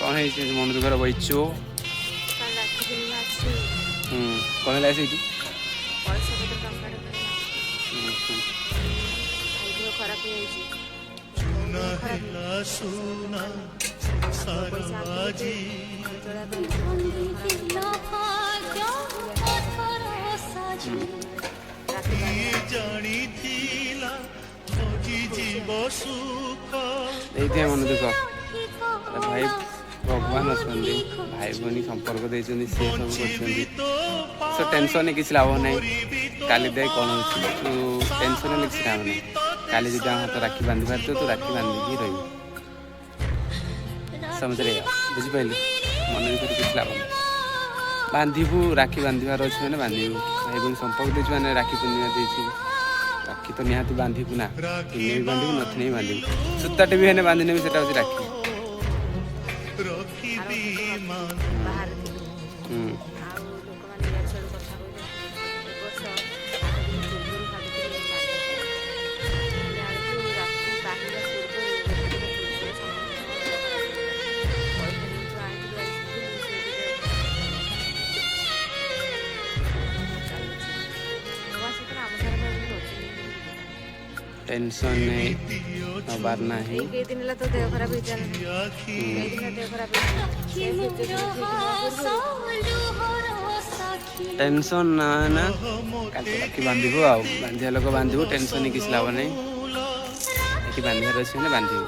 କ'ଣ ହେଇଛି? ମନ ଦୁଃଖରେ ବଇଛୁ? କାଲି ରାକ୍ଷୀ ପୂର୍ଣ୍ଣିମା ଅଛି। ହୁଁ, କ'ଣ ହେଲା ସେଇଠୁ? ପଇସା ପତ୍ର ଟଙ୍କାଟେ ନାହିଁ। ହୁଁ। ଭାଇ ଦେହ ଖରାପ ହେଇଯାଇଛି। ସୁନା ହେଲା ସୁନା ସଂସାର ପଇସା ଆଜି। ଘର ଚଳିବା ପାଇଁ। ରାତି କିଏ ଜାଣିଥିଲା ହଜିଯିବ ସୁଖ? ଏଇଥିପାଇଁ ମନ ଦୁଃଖ। ଆରେ ଭାଇ, ଭଗବାନ ଅଛନ୍ତି, ଭାଇ ଭଉଣୀ ସମ୍ପର୍କ ଦେଇଛନ୍ତି, ସିଏ ସବୁ କରୁଛନ୍ତି। ତ ସୋ ଟେନସନ୍ କିଛି ଲାଭ ନାହିଁ। କାଲି ଦେଖ କ'ଣ ହେଉଛି। ତୁ ଟେନସନ୍ ହେଲେ କିଛି ଲାଭ ନାହିଁ। କାଲି ଯଦି ଆମ ହାତ ରାକ୍ଷୀ ବାନ୍ଧି ପାରିଥିବ, ତୁ ରାକ୍ଷୀ ବାନ୍ଧିକି ରହିବୁ। ସମସ୍ତେ ବୁଝିପାରିଲୁ? ମନ ଭିତରେ କିଛି ଲାଭ ନାହିଁ। ବାନ୍ଧିବୁ, ରାକ୍ଷୀ ବାନ୍ଧିବାର ଅଛି ମାନେ ବାନ୍ଧିବୁ। ଭାଇ ଭଉଣୀ ସମ୍ପର୍କ ଦେଇଛୁ ମାନେ, ରାକ୍ଷୀ ପୂର୍ଣ୍ଣିମା ଦେଇଛି, ରାକ୍ଷୀ ତ ନିହାତି ବାନ୍ଧିବୁ ନା। ଥିଲେ ବି ବାନ୍ଧିବୁ, ନଥିଲେ ବି ବାନ୍ଧିବୁ। ସୂତାଟେ ବି ହେଲେ ବାନ୍ଧି ନେବି, ସେଟା ହେଉଛି ରାକ୍ଷୀ। ରଖିବି ମାନ। ବାହାରେ ଥିଲୁ। ଆଉ ଲୋକମାନେ ଇଆଡ଼ୁ ସିଆଡ଼ୁ କଥା କହିଲେ। ଏ ବର୍ଷ 8 ଦିନ ପୂର୍ବରୁ ଭାବିଥିଲି ବାନ୍ଧିବି। ହେଲା ବେଳକୁ ରାକ୍ଷୀ ବାନ୍ଧିବା ପୂର୍ବରୁ, 1 ଦିନ ପୂର୍ବରୁ ସମସ୍ତଙ୍କ ଦେହ ଖରାପ ହେଇଗଲା। ପଇସା ଯେଉଁଠୁ ଆଣିଥିଲୁ ଆଜି ସୁଝିଲୁ, ସେ ବି ଚାଲୁଛି। ଭଗବାନ ସେଥିରେ ଆମ ସାରା ପାଇଁ ରହୁଛନ୍ତି। ଟେନସନ୍ ନେବାର ନାହିଁ। ଏଇ କେଇ ଦିନ ହେଲା ତୋ ଦେହ ଖରାପ ହେଇଥିଲା ନା? ଆଖି। କେଇ ଦିନ ହେଲା ଦେହ ଖରାପ ହେଇଥିଲା, ସେ ଫିଜିଓଥେରାପି ନେବା ପୂର୍ବରୁ। ଟେନସନ୍ ନା ନା, କାଲି ତ ରାକ୍ଷୀ ବାନ୍ଧିବୁ। ଆଉ ବାନ୍ଧିବା ଲୋକ ବାନ୍ଧିବୁ, ଟେନସନ୍ କିଛି ଲାଭ ନାହିଁ। ରାକ୍ଷୀ ବାନ୍ଧିବାର ଅଛି ମାନେ ବାନ୍ଧିବୁ।